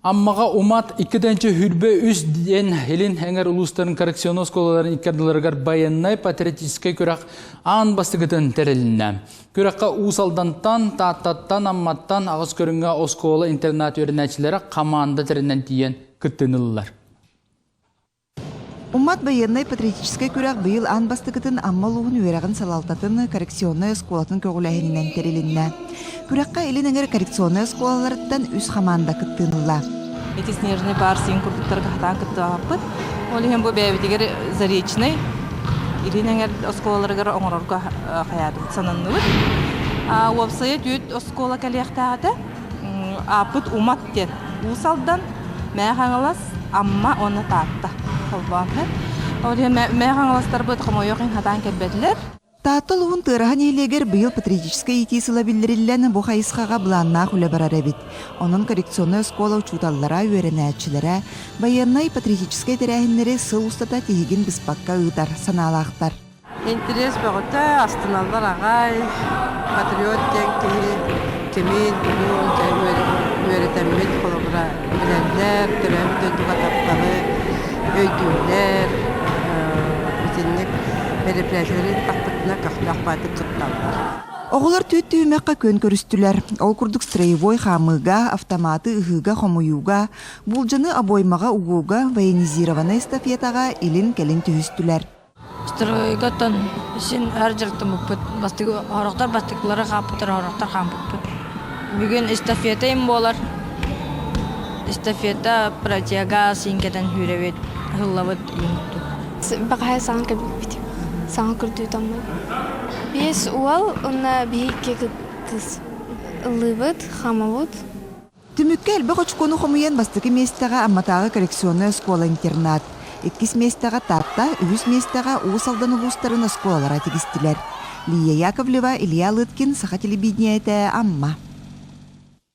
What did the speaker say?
Аммаҕа Умат 223 диэн Илин эҥэр улуустарын коррекционнай оскуолаларын икки ардыларыгар байыаннай-патриотическай күрэх аан бастакытын тэрилиннэ. Күрэххэ Уус Алдантан, Тааттаттан, Амматтан аҕыс көрүҥҥэ оскуола-интернат үөрэнээччилэрэ хамаанда тэринэн тиийэн кыттыыны ыллылар. Умат байыаннай-патриотическай күрэх быйыл аан бастакытын Амма улууһун үөрэҕин салалтатын коррекционнай оскуолатын көҕүлээһининэн тэрилиннэ. Күрэххэ Илин эҥэр коррекционнай оскуолаларыттан үс хамаанда кыттыыны ылла. Ити снежный пар син курдуктарга хатаан кыттыбаппыт. Ол иһин бу бэйэбитигэр Заречный Илин эҥэр оскуолаларыгар оҥорорго хайаатыбыт сананныбыт. Уопсайа түөрт оскуола кэлиэхтээх этэ. Ааппыт Умат диэн Уус Алдан, Мэҥэ Хаҥалас, Амма уонна Таатта холбоон. Ол иһин Мэҥэ Хаҥаластарбыт хомойуох иһин хатаан кэлбэтилэр. Таатта улууһун Тыараһа нэһилиэгэр быйыл патриотическай иитии сыла биллэриллэн, бу хайысхаҕа былааннаах үлэ барар эбит. Онон коррекционнай оскуола учууталлара, үөрэнээччилэрэ байыаннай патриотическай тэрээһиннэри сыл устата тиһигин быспакка ыытар санаалаахтар. Интэриэс бөҕөтө, астыналлар аҕай, патриот диэн киһи кимин, тугун үөрэтэммит холобура билэллэр, төрөөбүт дойдуга тапталы өйдүүллэр, итинник мероприятиелары ыыттахпытына көхтөөх баайдык кытталлар. Оҕолор түөрт түһүмэххэ күөн көрүстүлэр. Ол курдук строевой хаамыыга, автоматы ыһыыга-хомуйууга, буулдьаны обоймаҕа угууга, военизированнай эстафетаҕа илин-кэлин түһүстүлэр. Стройгаттан син эр дьарыктаммыппыт. Бастакы сорохтор бастакылары хааппыттар, сорохтор хаампыппыт. Бүгүн эстафета им буолар. Эстафета противогаз иҥкэтэн сүүрэбит, ыһыллабыт иин курдук. Баҕаһа саҥа кэлбиппит. Саҥа көрдүү Биэс уол уонна биһи икки кыыс ыллыыбыт, хаамабыт. Түмүккэ элбэх очкону хомуйан бастакы миэстэҕэ Амматааҕы коррекционнай оскуола-интернат, иккис миэстэҕэ Таатта, үһүс миэстэҕэ Уус Алдан улуустарын оскуолалара тигистилэр. Лия Яковлева, Илья Лыткин, Саха телевидениетэ, Амма.